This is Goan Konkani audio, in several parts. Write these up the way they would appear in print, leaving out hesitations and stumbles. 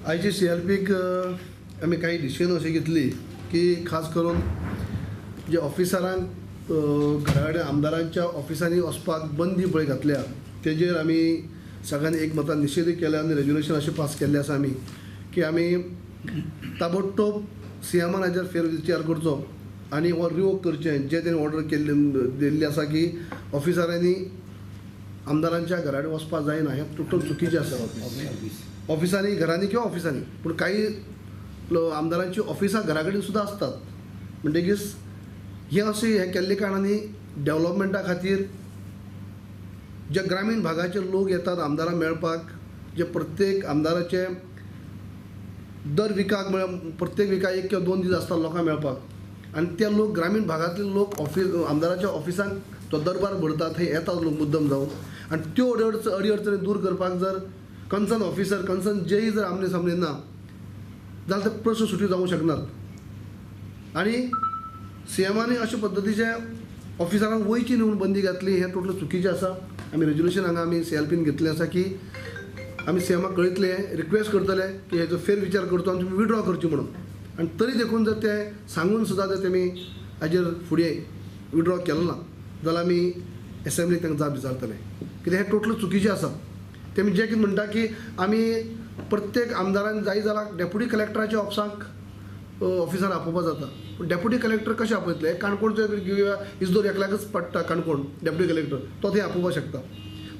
आयचे सी एल पीक आमी काही डिसिजन अशें घेतली की खास करून जे ऑफिसरांक घरा कडेन आमदारांच्या ऑफिसांनी वचपाक बंदी पळय घातल्या तेजेर आमी सगळ्यांनी एकमतान निशेध केला आनी रेजोल्युशन अशें पास केल्लें आसा आमी की आमी ताबडतोब सी एमान हाजेर फेरविचार करचो आनी हो रिवोक करचें जे तेणी ऑर्डर केल्ली दिल्ली आसा की ऑफिसरांनी आमदारांच्या घरा कडेन वचपाक जायना हें टोटल चुकीचें आसा. ऑफिसांनी घरांनी किंवा ऑफिसांनी पूण काही आमदारांची ऑफिसां घरा कडेन सुद्दां आसतात म्हणटकीच हें अशें हें केल्ले कारणांनी डेवलपमेंटा खातीर जे ग्रामीण भागाचे लोक येतात आमदारांक मेळपाक जे प्रत्येक आमदाराचे दर विकाक म्हळ्यार प्रत्येक विकाक एक किंवा 2 दीस आसता लोकांक मेळपाक आनी ते लोक ग्रामीण भागांतले लोक ऑफिस आमदाराच्या ऑफिसांक तो दरबार भरतात थंय येतात लोक मुद्दम जावन आनी त्यो अडी अडचणी दूर करपाक जर कन्सर्न ऑफिसर कन्सर्न जेही जर आमने सामने ना जाल्यार ते प्रश्न सुटी जावंक शकनात. आनी सी एमानी अशे पद्दतीचे ऑफिसरांक वयची न्हू म्हूण बंदी घातली हें टोटल चुकीचें आसा. आमी रेजोल्युशन हांगा आमी सी एल पीन घेतलें आसा की आमी सी एमाक कळयतले रिक्वेस्ट करतले की हेजो फेरविचार करचो आनी तुमी विड्रॉ करची म्हणून आनी तरी देखून जर तें सांगून सुद्दां जर तेमी हाजेर फुडें विड्रॉ केलो ना जाल्यार आमी एसेंब्लीक तांकां जाप विचारतले कित्याक हें टोटल चुकीचें आसा. तेमी जें कितें म्हणटा की आमी प्रत्येक आमदारान जाय जाल्यार डेप्युटी कलेक्टराच्या ऑफिसाक ऑफिसार आपोवपा जाता पूण डेप्युटी कलेक्टर कशें आपयतले? काणकोणचो घेवया इजदोर एकल्याकच पडटा काणकोण डेप्युटी कलेक्टर तो थंय आपोवपाक शकता.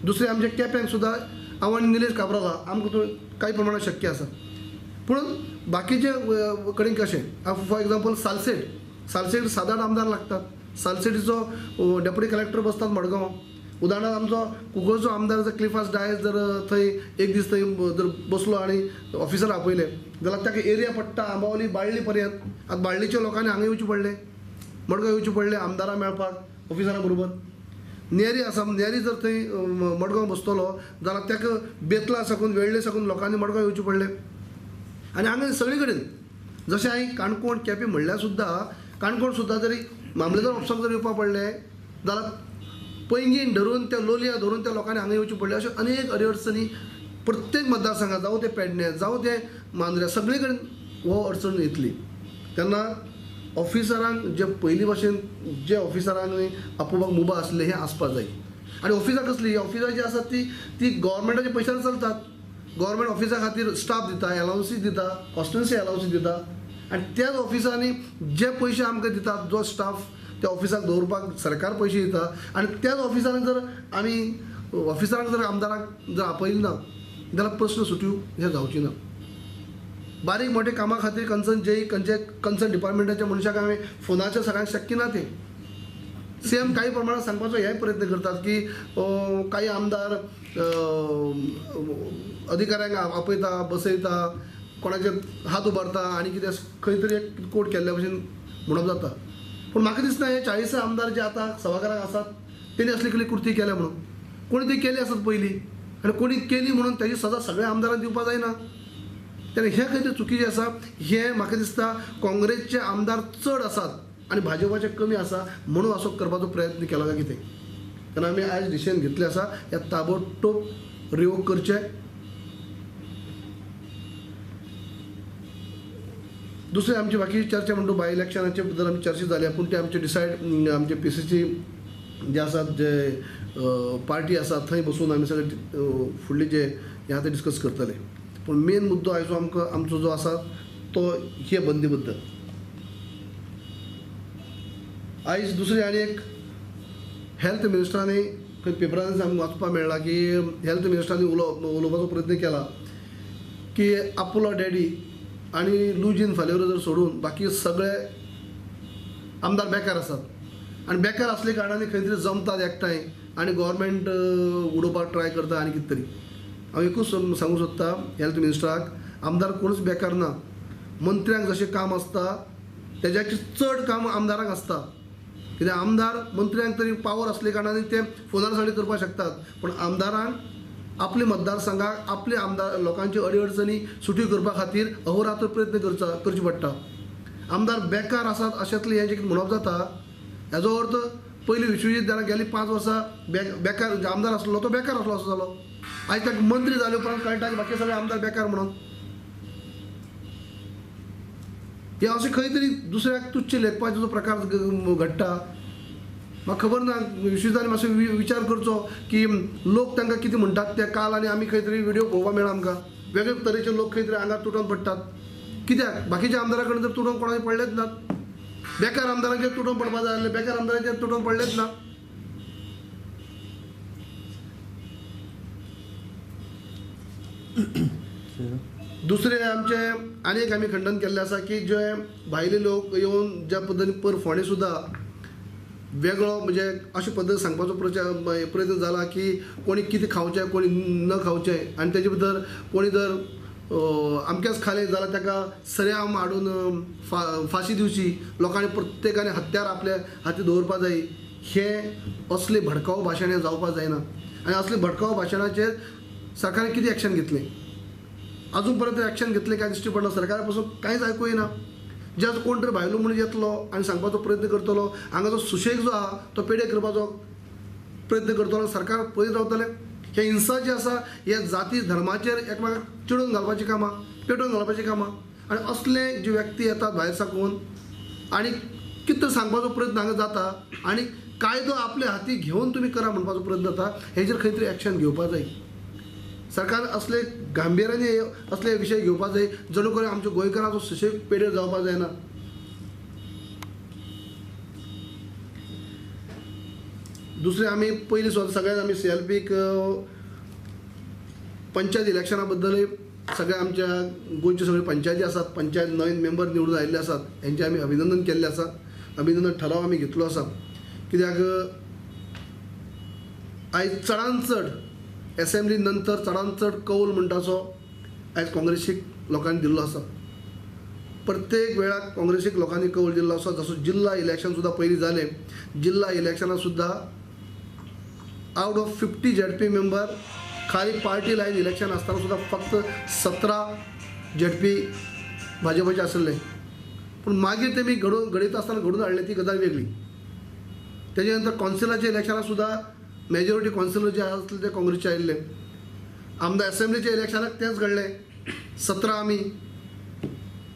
दुसरें आमच्या केप्यांक सुद्दां हांव आनी निलेश काब्राल आहा आमकां कांय प्रमाणात शक्य आसा पूण बाकीचे कडेन कशें फॉर एग्जाम्पल सालसेट सालसेट 7-8 आमदार लागतात सालसेटीचो डेप्युटी कलेक्टर बसतात मडगांव. उदाहरणार्थ आमचो कुंकळचो आमदार जर क्लिफास डायस जर थंय एक दीस थंय जर बसलो आनी ऑफिसर आपयले जाल्यार ताका एरिया पडटा आंबावली बाळ्ळी पर्यंत. आतां बाळ्ळीच्या लोकांनी हांगा येवचें पडलें मडगांव येवचें पडलें आमदारां मेळपाक ऑफिसरां बरोबर. नेरी आसा नेरी जर थंय मडगांव बसतलो जाल्यार ताका बेतला साकून वेळ्ळे साकून लोकांनी मडगांव येवचें पडलें. आनी हांगा सगळे कडेन जशें हांवें काणकोण केपें म्हणल्यार सुद्दां काणकोण सुद्दां जरी मामलेदार ऑफिसाक जर येवपाक पडलें जाल्यार पैंगीण धरून त्या लोलया धरून त्या लोकांनी हांगा येवचें पडलें. अश्यो अनेक अडचणी प्रत्येक मतदारसंघात जावं ते पेडणे जावं ते मांद्र्या सगळे कडेन हो अडचण येतली. तेन्ना ऑफिसरांक जे पयलीं भाशेन जे ऑफिसरांक आपोवपाक मुभा आसले हें आसपाक जाय. आनी ऑफिसां कसलीं ऑफिसां जी आसात ती ती गव्हर्मेंटाच्या पयशान चलतात. गव्हर्मेंट ऑफिसा खातीर स्टाफ दिता एलावन्सूय दिता कॉन्स्टिट्युन्सी एलावन्सूय दिता आनी त्याच ऑफिसांनी जे पयशे आमकां दितात जो स्टाफ त्या ऑफिसाक दवरपाक सरकार पयशे दिता आनी त्याच ऑफिसांनी जर आमी ऑफिसरांक जर आमदारांक जर आपयलें ना जाल्यार प्रश्न सुट्यू हें जावची ना. बारीक मोठे कामां खातीर कन्सर्न जे खंयचे कन्सर्न डिपार्टमेंटाच्या मनशाक आमी फोनाचेर सगळ्यांक शक्य ना तें. सी एम काही प्रमाणात सांगपाचो हेय प्रयत्न करतात की काही आमदार अधिकाऱ्यांक आपयता बसयता कोणाचे हात उबारता आनी कितें खंय तरी एक कोट केल्ल्या भशेन म्हणप जाता. पूण म्हाका दिसना हे 40 आमदार जे आतां सभाघराक आसात तेणी असली कसली कृती केल्या म्हणून कोणी ती केली आसत पयलीं आनी कोणी केली म्हणून ताजी सजा सगळ्या आमदारांक दिवपाक जायना. तेन्ना हें खंय तरी चुकीचें आसा. हें म्हाका दिसता काँग्रेसचे आमदार चड आसात आनी भाजपाचे कमी आसा म्हणून असो करपाचो प्रयत्न केला काय कितें. तेन्ना आमी आयज डिसिजन घेतलें आसा ह्या ताबडतोब रिवोक करचें. दुसरें आमची बाकी चर्चा म्हणटा बाय इलेक्शनाचे बद्दल आमची चर्चा जाल्या पूण ते आमचे डिसायड आमचे पी सी सी जे आसात जे पार्टी आसा थंय बसून आमी सगळे फुडले जे हे आसा ते डिस्कस करतले. पूण मेन मुद्दो आयचो आमकां आमचो जो आसा तो हे बंदी बद्दल. आयज दुसरें आनी एक हेल्थ मिनिस्टरांनी खंय पेपरांनी आमकां वाचपाक मेळ्ळां की हेल्थ मिनिस्टरांनी उलोवपाचो प्रयत्न केला की आपोलो डॅडी आनी लुजीन फालेरो जर सोडून बाकी सगळे आमदार बेकार आसात आनी बेकार आसले कारणान खंय तरी जमतात एकठांय आनी गव्हर्मेंट उडोवपाक ट्राय करता आनी कितें तरी. हांव एकूच सांगूंक सोदता हेल्थ मिनिस्टराक आमदार कोणूच बेकार ना. मंत्र्यांक जशें काम आसता तेज्याकूय चड काम आमदारांक आसता कित्याक आमदार मंत्र्यांक तरी पावर आसले कारणान ते फोनार सगळें करपाक शकतात पूण आमदारांक आपले मतदारसंघाक आपले आमदार लोकांच्यो अडीअडचणी सुटी करपा खातीर अहोरात्र प्रयत्न करचे पडटा. आमदार बेकार आसात अशेंतलें हें जें कितें म्हणप जाता हेजो अर्थ पयलीं विश्वजीत जाल्यार गेली 5 वर्सां बेकार आमदार आसलो तो बेकार आसलो असो जालो. आयज ताका मंत्री जाले उपरांत कळटा की बाकी सगळे आमदार बेकार म्हणून. हे अशें खंय तरी दुसऱ्याक तुच्छ लेखपाचो जो प्रकार घडटा म्हाका खबर ना. विश्वजानी मातसो विचार करचो की लोक तांकां कितें म्हणटात ते काल आनी आमी खंय तरी व्हिडियो पळोवपाक मेळ्ळा आमकां वेगळे तरेचे लोक खंय तरी आंगार तुटोन पडटात. कित्याक बाकीच्या आमदारा कडेन जर तुटोन कोणाचे पडलेच नात, बेकार आमदारांचेर तुटोन पडपा जाय आसले, बेकार आमदारांचेर तुटोन पडलेच ना. दुसरें आमचें आनी एक आमी खंडन केल्लें आसा की जे भायले लोक येवन ज्या पद्दतीन पर फोंडें सुद्दां वेगळो म्हणजे अशे पद्दत सांगपाचो प्रयत्न जाला की कोणी कितें खावचें कोणी न खावचें आनी तेजे भितर कोणी जर अमकेंच खालें जाल्यार ताका सरेआम हाडून फांशी दिवची, लोकांनी प्रत्येकान हत्यार आपल्या हाती दवरपा जाय. हे असले भडकाऊ भाशणां जावपाक जायना आनी असले भडकाऊ भाशणाचेर सरकारान कितें एक्शन घेतलें? अजून पर्यंत एक्शन घेतलें काय दिश्टी पडना. सरकारा पासून कांयच आयकूं येना. जे कोण तरी भायलो म्हणून येतलो आनी सांगपाचो प्रयत्न करतलो, हांगा जो सुशेग जो आहा तो पेडे करपाचो प्रयत्न करतलो, सरकार पळयत रावतलें. हे हिंसा जी आसा हे जाती धर्माचेर एकमेकाक चिडून घालपाची कामां, पेटोवन घालपाची कामां आनी असले जे व्यक्ती येतात भायर साकून आनी कितें सांगपाचो प्रयत्न हांगा जाता आनी कायदो आपल्या हाती घेवन तुमी करा म्हणपाचो प्रयत्न जाता. हेजेर खंय तरी एक्शन घेवपाक जाय. सरकार असले गांभिर्याने असले विशय घेवपाक जाय जणू करून आमच्या गोंयकारांचो सुशेग पेडेर जावपाक जायना. दुसरें आमी पयलीं सुद्दां सगळ्यात आमी सी एल पीक पंचायत इलेक्शना बद्दलय सगळ्या आमच्या गोंयच्यो सगळ्यो पंचायती आसात, पंचायत नवीन मेंबर निवडून आयिल्ले आसात, हेंचें आमी अभिनंदन केल्लें आसा, अभिनंदन ठराव आमी घेतलो आसा. कित्याक आयज चडान चड एसेंब्ली नंतर चडान चड कौल म्हणटा सो आयज काँग्रेसीक लोकांनी दिल्लो आसा. प्रत्येक वेळाक काँग्रेसीक लोकांनी कौल दिल्लो आसा. जसो जिल्हा इलेक्शन सुद्दां पयलीं जालें, जिल्हा इलेक्शनाक सुद्दां out of 50 ZP member खाली पार्टी लायन इलेक्शन आसतना सुद्दां फक्त 17 झेडपी भाजपाचे आसले. पूण मागीर तेमी घडयता आसतना घडून हाडलें ती गजाल वेगळी. तेजे नंतर कौन्सिलाच्या इलेक्शनाक सुद्दां मेजॉरिटी कौन्सिलर जे आसले ते काँग्रेसचे आयिल्ले. आमदार एसेंब्लीच्या इलेक्शनाक तेंच घडलें, 17 आमी,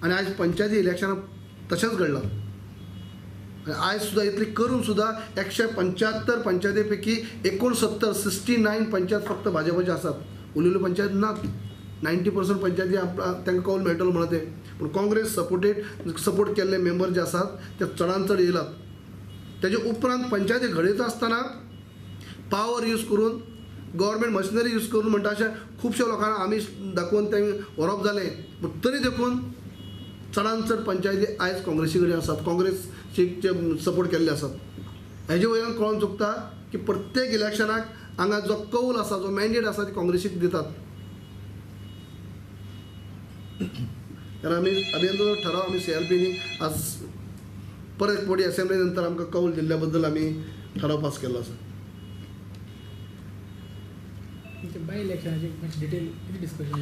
आनी आयज पंचायती इलेक्शनाक तशेंच घडलां. आनी आयज सुद्दां इतली करून सुद्दां 175 पंचायती पैकी 69 69 पंचायत फक्त भाजपाचे आसात, उरलेल्यो पंचायत नात. 90% पंचायती तांकां कौल मेळटलो म्हणत ते, पूण काँग्रेस सपोर्ट केल्ले मेंबर जे आसात ते चडान चड येयलात. तेजे उपरांत पंचायती घडयता आसतना पावर यूज करून, गव्हर्मेंट मशिनरी यूज करून म्हणटा अशें खुबश्या लोकांक आमी दाखोवन तें व्हरप जालें. पूण तरी देखून चडान चड पंचायती आयज काँग्रेसी कडेन आसात, काँग्रेसीक सपोर्ट केल्ले आसात. हेजे वयल्यान कळोन चुकता की प्रत्येक इलेक्शनाक हांगा जो कौल आसा, जो मॅन्डेट आसा ती काँग्रेसीक दितात. कारण आमी अभिनंदन ठराव आमी सी एल पीनी आज परत एक फावटी एसेंब्ली नंतर आमकां कौल दिल्ल्या बद्दल आमी ठराव पास केल्लो आसा. बाय इलेक्शनाचे डिटेल डिस्कशन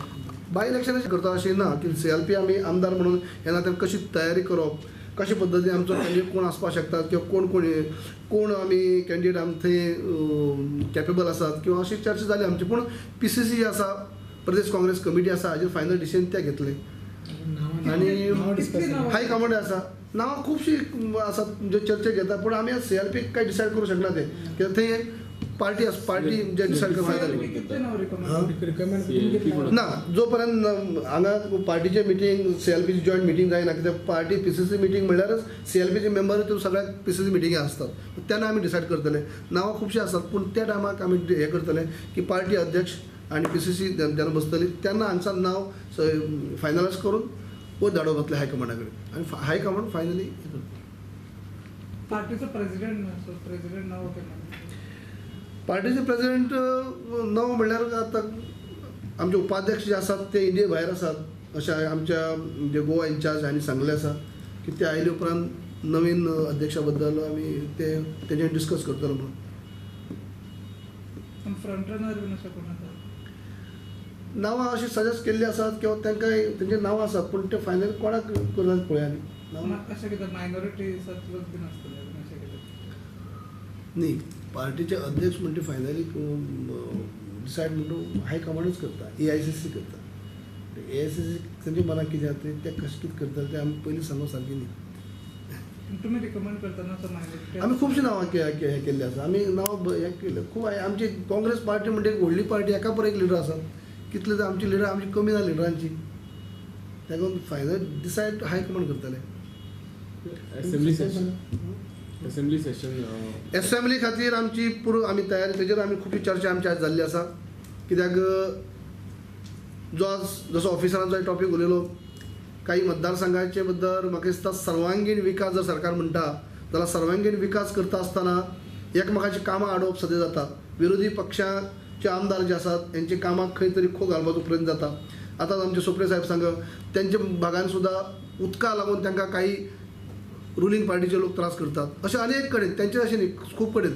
बाय इलेक्शनाचें करता अशें ना की सी एल पी आमी आमदार म्हणून ह्या नात्यान कशी तयारी करप, कशे पद्दतीन आमचो कॅन्डिडेट कोण आसपाक शकता किंवा कोण कोण कोण आमी कॅन्डिडेट आम थंय कॅपेबल आसात किंवा अशी चर्चा जाली आमची. पूण पी सी सी जी आसा, प्रदेश काँग्रेस कमिटी आसा, हाजेर फायनल डिसिजन ते घेतले आनी हायकमांड आसा. नांवां खुबशीं आसात जे चर्चे घेता, पूण आमी सी एल पी काय डिसायड करूंक शकना ते, कित्याक थंय पार्टी पार्टी जे डिसायड करपाक जाय ना. जो पर्यंत हांगा पार्टीचे मिटींग सी एल पीची जॉयंट मिटींग जायना, कित्याक party P C C meeting म्हणल्यारच सी एल पीचे मेंबर ते सगळ्याक पी सी सी मिटिंगे आसतात, तेन्ना आमी डिसायड करतले. नांवां खुबशीं आसात, पूण त्या टायमाक आमी हें करतले की पार्टी अध्यक्ष आनी पी सी सी जेन्ना बसतली तेन्ना हांगच्यान नांव फायनलायज करून वयर धाडप वतलें हायकमांडा कडेन आनी हायकमांड फायनली पार्टीचो प्रेसिडेंट प्रेसिडेंट नांव पार्टीचे प्रेसिडेंट नवो म्हणल्यार आतां आमचे उपाध्यक्ष जे आसात ते इंडिये भायर आसात अशें आमच्या जे गोवा इन्चार्ज हांणी सांगलें आसा की ते आयले उपरांत नवीन अध्यक्षा बद्दल आमी ते तेजेर डिस्कस करतले म्हणून. फ्रंट रनर बीन अशें कोण आसा? नांवां अशीं सजेस्ट केल्लीं आसात किंवा तांकां तेंची नांवां आसात, पूण ते फायनल कोणाक करतात पळोवया आमी. अशें कितें मायनॉरिटी सरप्लस बीन आसतलें अशें कितें? न्ही, पार्टीचे अध्यक्ष म्हणटे फायनली डिसायड म्हणटू हायकमांडूच करता, ए आय सी सी करता. ए I C C तेंच्या मनाक कितें जाता तें कशें कितें करतले तें आमी पयलीं सांगूंक सारकें न्ही. तुमी रिकमेंड करतना आमी खुबशीं नांवां हें केल्लीं आसा, आमी नांवां हें केल्लें खूब. आमची काँग्रेस पार्टी म्हणजे एक व्हडली पार्टी, एका पर एक लिडर आसात, कितले तर आमची लिडर आमची कमी ना लिडरांची, ताका फायनल डिसायड हायकमांड करतले. Assembly Seshan, assembly Seshan assembly खातीर आमची पुरो आमी तयारी, तेजेर आमी खुबशी चर्चा आमची आज जाल्ली आसा. कित्याक जो आज जसो ऑफिसरांचो टॉपीक उलयलो, काही मतदारसंघाचे बद्दल म्हाका दिसता सर्वांगीण विकास जर सरकार म्हणटा जाल्यार सर्वांगीण विकास करता आसतना एकमेकाची कामां आडोवप सद्या जाता. विरोधी पक्षाचे आमदार जे आसात तेंच्या कामाक खंय तरी खो घालपाचो प्रयत्न जाता. आतां आमचे सोपरे साहेब सांग तेंच्या भागान सुद्दां उदका लागून तांकां काही रुलिंग पार्टीचे लोक त्रास करतात, अशें अनेक कडेन तेंचे अशें न्ही खूब कडेन.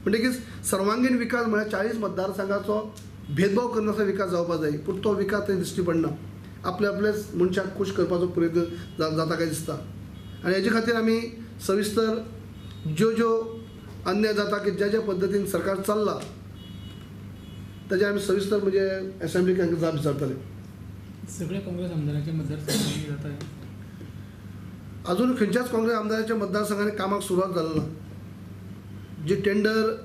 म्हणटकीच सर्वांगीण विकास म्हळ्यार 40 मतदारसंघाचो भेदभाव करनासतना विकास जावपाक जाय, पूण तो विकास थंय दिश्टी पडना. आपले आपलेच मनशाक खूश करपाचो प्रयत्न जाता काय दिसता. आनी हेजे खातीर आमी सविस्तर ज्यो ज्यो अन्याय जाता की ज्या ज्या पद्दतीन सरकार चल्ला ताजेर आमी सविस्तर म्हणजे एसेंब्लीक तांकां जाप विचारतले. सगळ्या काँग्रेस आमदारांच्या मतदारसंघांनी जाता, अजून खंयच्याच काँग्रेस आमदाराच्या मतदारसंघांनी कामाक सुरवात जाली ना. जी टेंडर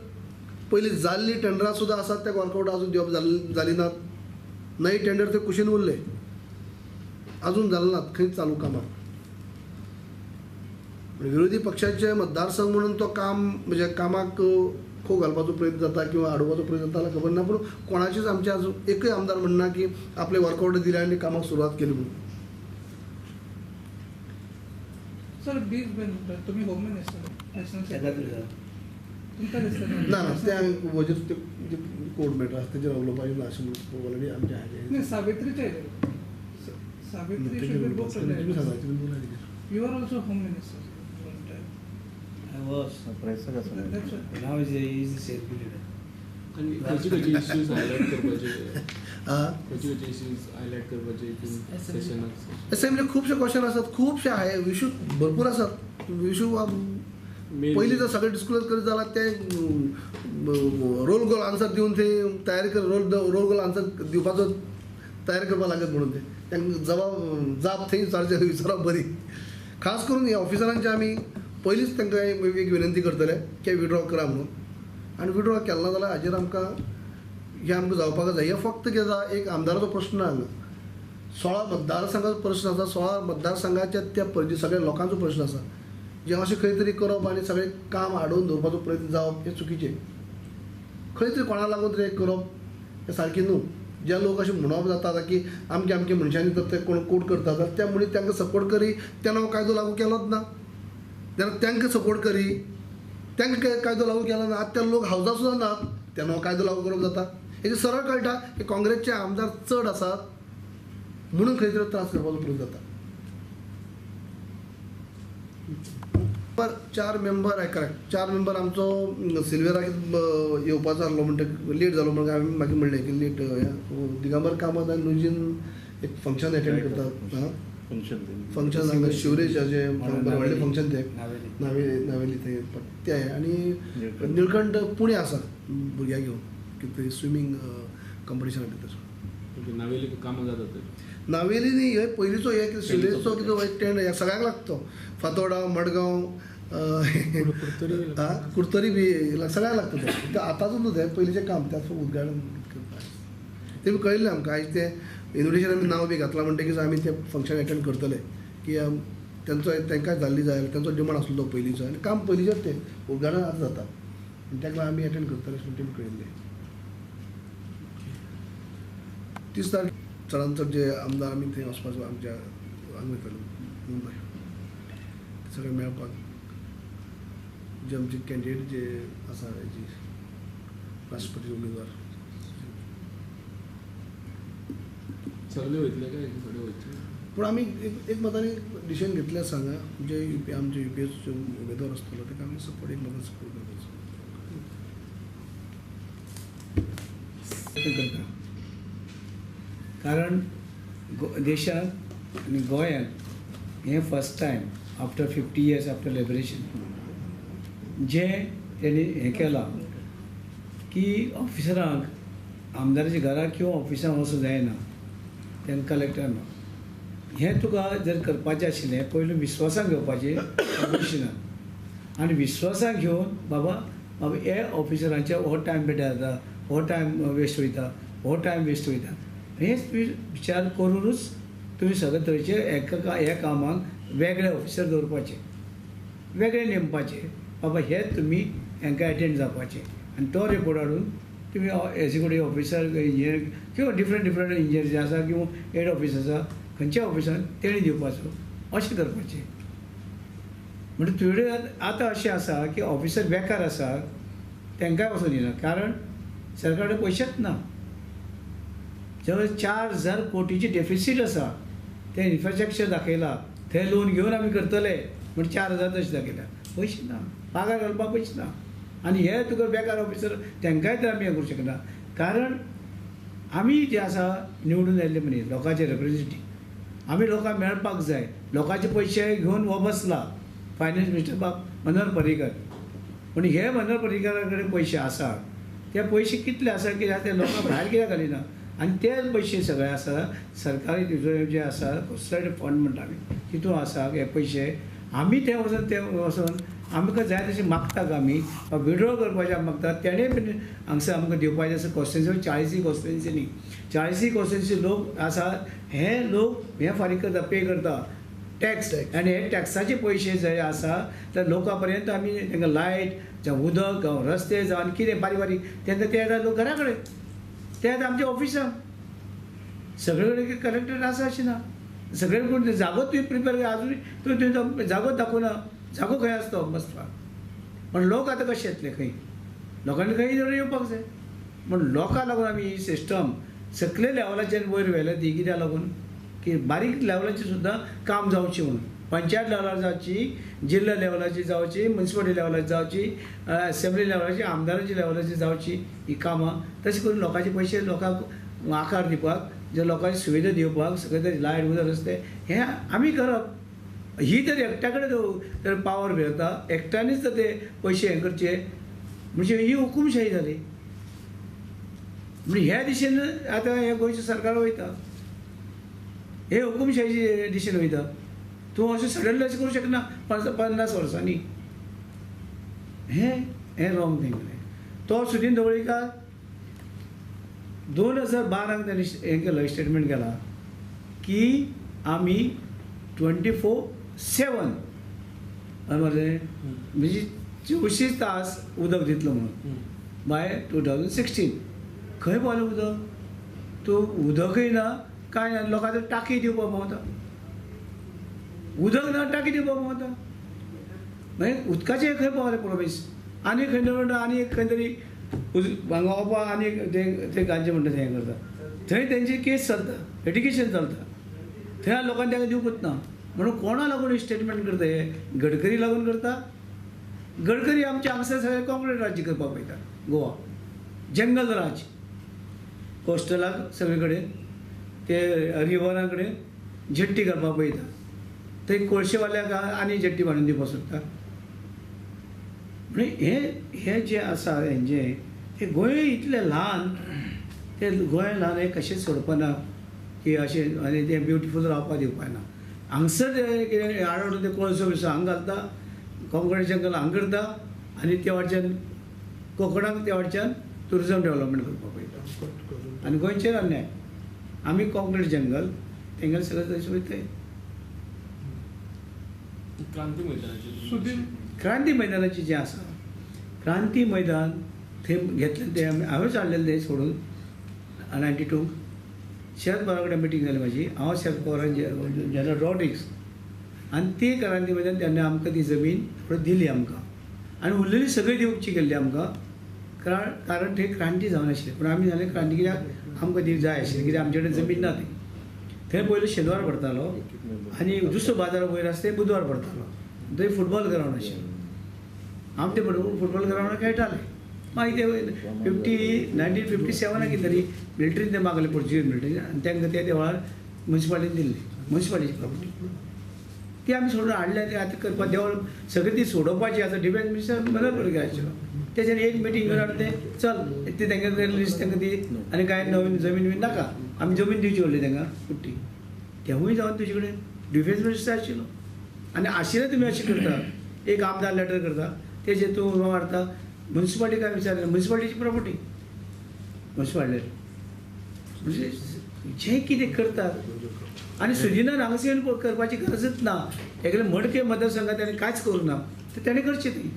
पयलीं जाल्ली टेंडरां सुद्दां आसात त्या वर्कआउट अजून दिवप जाली नात. नवी टेंडर ते कुशीन उरले, अजून जाले नात खंयच चालू कामां. विरोधी पक्षाचे मतदारसंघ म्हणून तो काम म्हणजे कामाक खो घालपाचो प्रयत्न जाता किंवा आडोवपाचो प्रयत्न जाता खबर ना, पूण कोणाचीच आमचे अजून एकूय आमदार म्हणना की आपले वर्कआउट दिले आनी कामाक सुरवात केली म्हणून. सर बीज बेन तुम्ही होम मिनिस्टर नॅशनल सेक्रेटरी ना ना ते आमी वजेर कोर्ट मॅटर आसा तेजेर उलोवपाचें ना अशें म्हणून ऑलरेडी आमचें हाजें सावित्रीचे Savitri. You are also home minister. I was. Now he is the CLP leader. आनी खंयचे खंयचे इश्यूज हायलायट करपाचे, खंयचे खंयचे इश्यूज हायलायट करपाचे सेशनाक? असेंब्ली खुबशे क्वेश्चन आसात, खुबशे आहे इश्यू भरपूर आसात. इश्यू पयलीं जर सगळें डिस्क्लोज करीत जाल्यार ते रोल गोल आन्सर दिवन ते तयारी कर रोल गोल आन्सर दिवपाचो तयार करपाक लागत म्हणून ते तांकां जबाब जाप थंय विचारचे विचारप बरी. खास करून ह्या ऑफिसरांचे आमी पयलींच तांकां एक विनंती करतले की विड्रॉ करा म्हणून, आनी विड्रॉ केलो ना जाल्यार हाजेर आमकां हें आमकां जावपाक जाय. हें फक्त कितें जाता एक आमदाराचो प्रश्न ना, हांगा 16 मतदारसंघाचो प्रश्न आसा. 16 मतदारसंघाच्या त्या सगळ्या लोकांचो प्रश्न आसा. जे अशें खंय तरी करप आनी सगळें काम आडोवन दवरपाचो प्रयत्न जावप हें चुकीचें. खंय तरी कोणा लागून तरी करप हें सारकें न्हू. जे लोक अशें म्हणप जाता की आमके आमके मनशांनी जर ते कोण कोट करता जाल्यार त्या मनीस तांकां सपोर्ट करी तेन्ना हो कायदो लागू केलोच ना, तेन्ना तांकां सपोर्ट करी तांकां कायदो लागू केलो ना. आतां ते लोक हावजा सुद्दां नात तेन्ना हो कायदो लागू करप जाता. हेजें सरळ कळटा की काँग्रेसचे आमदार चड आसात म्हणून खंय तरी त्रास करपाचो प्रयत्न जाता. 4 मेंबर आहे करेक्ट, 4 मेंबर आमचो सिल्वेराक येवपाचो आसलो म्हणटकीर लेट जालो म्हणून आमी मागीर म्हणलें की लेट दिगंबर कामत आनी लुजीन एक फंक्शन एटेंड करतात. फंक्शन हांगा शिवरेजाचें बरें व्हडलें फंक्शन तें नावेली थंय तें आहे. आनी निळकंठ पुणे आसा भुरग्यांक घेवन कितें स्विमींग कॉम्पिटिशना भितर. नावेली कामां जातात नावेली न्ही, हे पयलींचो हे कितें शिवरेजचो कितें टेंड ह्या सगळ्यांक लागतो, फातोडा मडगांव कुडतरी बी सगळ्यांक लागता तें. आतांच न्हू तें पयलींचें काम, त्याच उद्घाटन करता तें बी कळिल्लें आमकां. आयज तें इन्विटेशन आमी नांव बी घातलां म्हणटकीच आमी तें फंक्शन एटेंड करतले की तेंचो तांकां जाल्ली जाय तेंचो डिमांड आसलो तो पयलींचो आनी काम पयलींचेंच तें उद्घाटन आतां जाता आनी ताका लागून आमी एटेंड करतले अशें म्हण तेमी कळिल्लें. 30 तारखे चडान चड जे आमदार आमी थंय वचपाचो आमच्या हांगा वयताले मुंबय सगळे मेळपाक, जे आमचे कॅन्डिडेट जे आसा हेजी राष्ट्रपती उमेदवार सगळे वयतले काय सगळे वयतले. पूण आमी एक मतांनी डिसिजन घेतलें आसा हांगा जे आमचे यू पी एस उमेदवार आसतलो ताका आमी सपोर्ट एक मतान सपोर्ट करपाचो करता. कारण देशांत आनी गोंयांत हें first time after 50 years after liberation जें तेणी हें केलां की ऑफिसरांक आमदाराच्या घरा किंवा ऑफिसांत वचूंक जायना. तांकां कलेक्टर ना. हें तुका जर करपाचें आशिल्लें पयलू विस्वासान घेवपाचें कमिशनर आनी विस्वासान घेवन बाबा बाबा हे ऑफिसरांचे हो टायम बेटर जाता, हो टायम वेस्ट वयता, हो टायम वेस्ट वयता, हे विचार करूनच तुमी सगळे तरेचे एका ह्या कामाक वेगळे ऑफिसर दवरपाचे, वेगळे नेमपाचे, बाबा हे तुमी हांकां एटेंड जावपाचे आनी तो रिपोर्ट हाडून तुमी एग्जिक्युटीव ऑफिसर इंजिनियर किंवा डिफरंट डिफरंट इंजिनियर जे आसा किंवा हेड ऑफिस आसा खंयच्या ऑफिसान तेणी दिवपाचो, अशें करपाचें. म्हणजे तुजे आतां अशें आसा की ऑफिसर बेकार आसा तांकांय वचून दिना, कारण सरकारा कडेन पयशेच ना. जवळ 4000 कोटीची डेफिसीट आसा, तें इन्फ्रास्ट्रक्चर दाखयला, थंय लोन घेवन आमी करतले म्हण 4000 तशें दाखयला, पयशे ना, पागार घालपाक पयशे ना. आनी हे तुका बेकार ऑफिसर तांकांय तर आमी हें करूं शकना, कारण आमी जे आसा निवडून आयिल्ले मनीस, लोकांचे रिप्रेझेंटेटीव, आमी लोकांक मेळपाक जाय. लोकांचे पयशे घेवन हो बसला फायनान्स मिनिस्टर बाब मनोहर पर्रीकर, पूण हे मनोहर पर्रीकरा कडेन पयशे आसा, ते पयशे कितले आसा कित्याक ते लोकांक भायर कित्याक घालिना, आनी ते पयशे सगळे आसा सरकारी तिजोरी जे आसा कोस्टल फंड म्हणटा आमी तितून आसा हे पयशे. आमी ते वचून ते वचून आमकां जाय तशें मागतात, आमी विड्रॉ करपाचें आमी मागतात, तेणें बीन हांगसर आमकां दिवपाचें आसा. कॉन्स्टिट्युन्सी 40 कॉन्स्टिट्युन्सी न्ही, 40 कॉन्स्टिट्युन्सी लोक आसा, हे लोक हे फारीक करता, पे करता टॅक्स, आनी हे टॅक्साचे पयशे जे आसा ते लोकां पर्यंत आमी तांकां लायट जावं उदक जावं रस्ते जावं आनी कितें बारीक बारीक तेंकां ते येता लोक घरा कडेन, ते येता आमच्या ऑफिसाक, सगळे कडेन कलेक्टर आसा अशें ना, सगळे कोण जागो तुवें प्रिपेर आजून तुवें तो जागोच दाखोवना, जागो खंय आसता तो बसपाक. पण लोक आतां कशे येतले खंय, लोकांनी खंय जर येवपाक जाय. म्हण लोकांक लागून आमी ही सिस्टम सकले लेवलाचेर वयर व्हेल्या ती कित्याक लागून की बारीक लेवलाचेर सुद्दां काम जावचें म्हणून, पंचायत लेवलार जावची, जिल्लो लेवलाची जावची, मुन्सिपालिटी लेवलाची जावची, असेंब्ली लेवलाची, आमदाराची लेवलाची जावची ही कामां. तशें करून लोकांचे पयशे लोकांक आकार दिवपाक, जे लोकांची सुविधा दिवपाक, सगळे तरी लायट उदक रस्ते हें आमी करप. ही तर एकट्या कडेन तर पावर मेळटा, एकट्यानूच तर ते पयशे हें करचे, म्हणजे ही हुकुमशाही जाली. म्हणजे ह्या दिशेन आतां हें गोंयचें सरकार वयता, हे हुकुमशाहीचे दिशेन वयता. तूं अशें सडनली अशें करूं शकना 50 वर्सांनी, हें हें रॉंग थींग. तो सुदीन ढवळीकार 2012 ताणें हें केलो, स्टेटमेंट केला की आमी 24/7 मरे म्हणजे 24 तास उदक दितलो म्हणून बाय 2016. खंय पावलें उदक? तूं उदकय ना कांय ना, लोकांक टाकी दिवपाक पावता, उदक ना टाकी दिवपाक पावता. मागीर उदकाचें खंय पावलें प्रोमीस? आनी खंय म्हणटा आनी एक खंय तरी हांगा वचपा आनी ते गांजे म्हणटा तें हें करता, थंय तेंची केस चलता, लिटिगेशन चलता, थंय लोकांक तांकां दिवकूच ना. म्हणून कोणा लागून स्टेटमेंट करता हे? गडकरी लागून करता. गडकरी आमचे हांगसर सगळे कॉंक्रीट राज्य करपाक पळयता, गोवा जंगल राज्य, कोस्टलाक सगळे कडेन ते रिवरा कडेन जेट्टी करपाक पळयता, थंय कोळशेवाल्याक आनी जेट्टी बांदून दिवपाक सोदता. म्हणजे हे हे जे आसा हेंचें तें गोंय इतलें ल्हान, तें गोंय ल्हान हें कशेंच सोडपाना की अशें, आनी तें ब्युटिफूल रावपाक दिवपाना. हांगसर ते कितें आडवडून ते कोळसो बिळसो हांगा घालता, कॉंक्रीट जंगल हांगा करता, आनी ते वाटच्यान कोंकणाक ते वाटच्यान ट्युरिजम डेवलपमेंट करपाक पळयता. आनी गोंयचेर अन्याय, आमी कॉंक्रीट जंगल तेंगेलें सगळें तशें वयताय. क्रांती मैदानाची, क्रांती मैदानाची जें आसा, क्रांती मैदान थंय घेतलें तें आमी, हांवेंच हाडलेलें तें सोडून 92 शरद पवारा कडेन मिटींग जाली म्हाजी, हांव शरद पवारान जनरल रॉड्रिग्स, आनी ती क्रांती मैदान तेन्ना आमकां ती जमीन थोडी दिली आमकां, आनी उरलेली सगळी दिवची केल्ली आमकां, कारण थंय क्रांती जावनाशिल्ली. पूण आमी जालें क्रांती कित्याक आमकां ती जाय आशिल्ली, कित्याक आमचे कडेन जमीन ना ती. थंय पयलो शेनवार पडतालो आनी दुसरो बाजार वयर आसा ते बुधवार पडतालो, थंय फुटबॉल ग्रावंड आशिल्लें, आमी ते फुटबॉल ग्रावंडार खेळटाले. मागीर ते 1957 कितें तरी मिलिटरीन ते मागले, पोर्चुगीज मिलिटरीन, आनी तांकां ते वेळार मुन्सिपालिटीन दिल्ली, मुन्सिपालिटीची प्रॉपर्टी ती आमी सोडून हाडल्या. ती आतां करपाक देवळ सगळी ती सोडोवपाची आतां डिफेन्स मिनिस्टर मनोहर पर्रीकर आशिल्लो, तेजेर एक मिटींग घेवन हाडून ते चल ते तांकां लिस्ट तांकां दी आनी कांय नवीन जमीन बीन नाका, आमी जमीन दिवची व्हडली तांकां कुट्टी. तेवूय जावन तुजे कडेन डिफेन्स मिनिस्टर आशिल्लो आनी आशिल्ले तुमी अशें करता, एक आमदार लेटर करता तेजेर तूं मारता. म्युनिसिपालिटी काय विचारलें, म्युनिसिपालिटीची प्रॉपर्टी म्युनिसिपालिटी म्हणजे जें कितें करतात. आनी सुदिनान हांगासर येवन करपाची गरजच ना. एकले मडकय मतदारसंघात ताणें कांयच करूं ना तर ताणें करचें ती.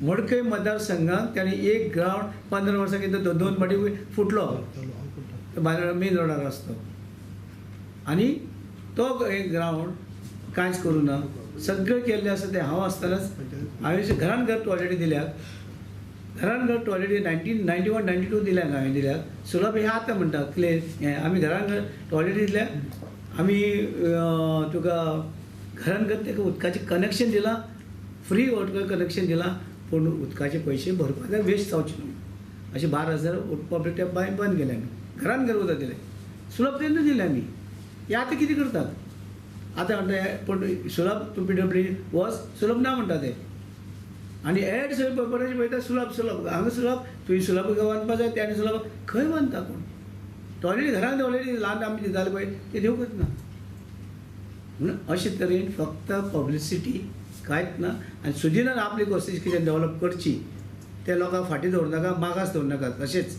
मडकय मतदारसंघात ताणें एक ग्रावंड 15 वर्सां कितें 2 फावटी फुटलो मेन रोडार रस्तो आनी तो एक ग्रावंड कांयच करूं ना. सगळें केल्लें आसा तें हांव आसतनाच हांवें घरान घर टॉयलेटी दिल्यात, घरान घर टॉयलेटी 1991 92 दिल्या हांवें दिल्या. सुलभ हें आतां म्हणटा क्लियर हें आमी घरान घर टॉयलेटी दिल्या. आमी तुका घरान घर ताका उदकाचें कनेक्शन दिलां, फ्री वॉटर कनेक्शन दिलां, पूण उदकाचे पयशे भरपाक वेस्ट जावचे न्हू अशें 12,000 पब्लीक टॅप बंद केलें आमी. घरान घर उदक दिलें, सुलभ तेन्ना दिलें आमी. हे आतां कितें करतात आतां म्हणटा पूण सुलभ तूं PW वच सुलभ ना म्हणटा ते. आनी एड सगळे पेपराचेर पळयता सुलभ सुलभ हांगा सुलभ, तुवें सुलभ बांदपा जाय तें सुलभ खंय बांदता कोण. टॉयलेट घरान टॉयलेट ल्हान आमी दिताले पळय ते दिवंकच ना. म्हणून अशे तरेन फक्त पब्लिसिटी कांयच ना. आनी सुदिनान आपली कोशिश कितें डेवलप करची, ते लोकांक फाटीं दवरूं नाका, मागास दवरूं नाका, तशेंच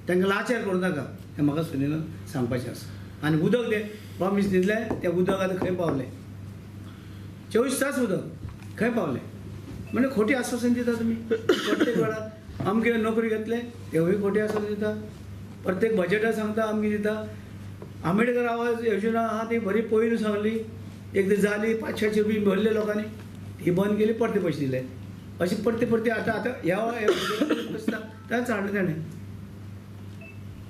तांकां लाचार करूं नाका हें म्हाका सुदिनान सांगपाचें आसा. आनी उदक तें प्रॉमीस दिलें तें उदक आतां खंय पावलें, 24 तास उदक खंय पावलें. म्हणजे खोटी आश्वासन दिता तुमी प्रत्येक वेळार. आमगे नोकरी घेतले तेवूय खोटी आश्वासन दिता, प्रत्येक बजेटार सांगता आमगे दिता. आंबेडकर आवाज योजना आहा ती बरी पयलू सांगली, एकदां जाली 500 रुपये भरले लोकांनी, ती बंद केली परते पयशे दिले. अशें परते परते आतां आतां ह्या तेंच हाडलें ताणें.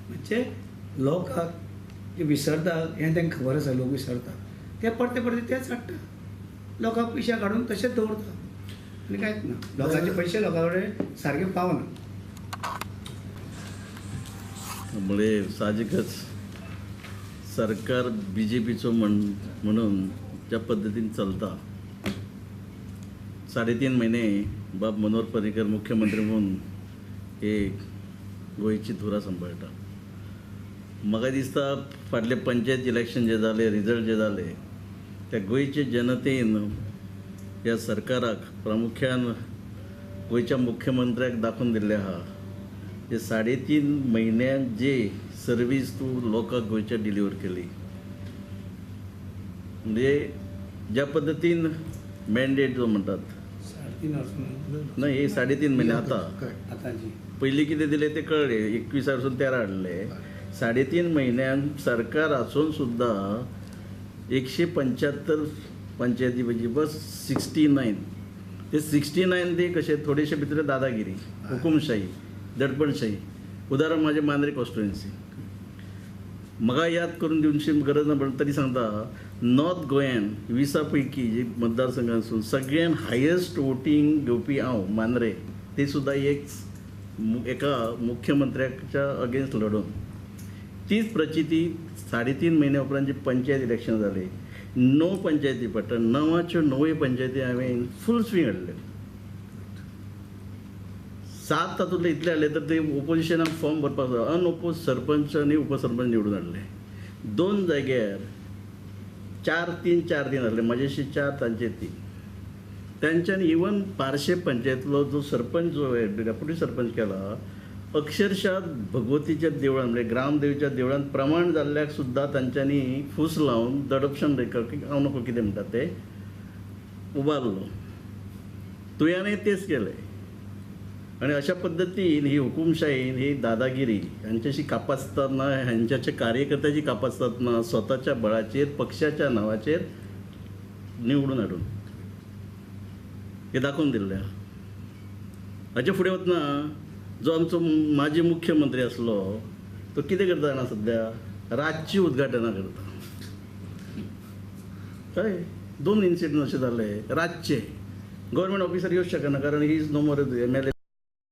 म्हणजे लोकांक ते विसरता हें तांकां खबर आसा, लोक विसरता ते परते परते तेच हाडटा, लोकांक पयशे काडून तशेंच दवरता आनी कांयच ना. लोकांचे पयशे लोकां कडेन सारके पावना. म्हणजे साहजिकच सरकार बीजेपीचो म्हणून ज्या पद्दतीन चलता, 3.5 महिने बाब मनोहर पर्रीकर मुख्यमंत्री म्हणून एक गोंयची धुरा सांबाळटा. म्हाका दिसता फाटले पंचायत इलेक्शन जे जाले, रिजल्ट जे जाले, त्या गोंयचे जनतेन ह्या सरकाराक प्रामुख्यान गोंयच्या मुख्यमंत्र्याक दाखोवन दिल्लें आहा जे 3.5 म्हयन्यान जे सर्वीस तूं लोकांक गोंयच्या डिलिव्हर केली, म्हणजे ज्या पद्दतीन मॅन्डेट जो म्हणटात ना, हे 3.5 म्हयने आतां पयलीं कितें दिलें तें कळ्ळें, 21 वरसून 13 हाडले. 3.5 म्हयन्यान सरकार आसून सुद्दां 175 पंचायती म्हणजे बस 69, ते 69 ते कशे थोडेशे भितर दादागिरी, हुकुमशाही, दडपणशाही. उदाहरण माझे मांद्रे कॉन्स्टिट्युएन्सी, म्हाका याद करून दिवची गरज ना पण तरी सांगता, नॉर्थ गोंयान 20 पैकी जे मतदारसंघ आसून सगळ्यान हायेस्ट वोटींग घेवपी हांव मांद्रे, ते सुद्दां एक एका मुख्यमंत्र्याच्या अगेन्स्ट लढून. तीच प्रचिती 3.5 म्हयन्या उपरांत जी पंचायत इलेक्शन जाले, 9 पंचायती पडटा, 9च्यो 9 पंचायती हांवें फूल स्विंग हाडल्यो. 7 तातूंतले इतले हाडले तर ते ओपोजिशनाक फॉर्म भरपाक जाय, अनओपोज सरपंच आनी उपसरपंच निवडून हाडले. 2 जाग्यार 4-3 4-3 आसले, म्हजेशी 4 तांचे 3. तांच्यान इवन पार्शे पंचायतलो जो सरपंच जो डेप्युटी सरपंच केला, अक्षरशः भगवतीच्या देवळान म्हणजे ग्रामदेवीच्या देवळान प्रमाण जाल्ल्याक सुद्दां तांच्यांनी फूस लावन दडपशन हांव नको कितें म्हणटा ते उबारलो. तुयानय तेच केलें. आनी अशा पद्दतीन ही हुकुमशाहीन ही दादागिरी हांच्याशी कापासतात ना, हांच्याच्या कार्यकर्त्याची कापासतात ना, स्वताच्या बळाचेर पक्षाच्या नांवाचेर निवडून हाडून हे दाखोवन दिल्लें. हाचे फुडें वतना जो आमचो माजी मुख्यमंत्री आसलो तो कितें करता जाणा, सद्या रातची उद्घाटनां करता. हय, 2 इन्सिडंट अशें जाले रातचे. गव्हर्मेंट ऑफिसर येवंक शकना कारण he is no more MLA.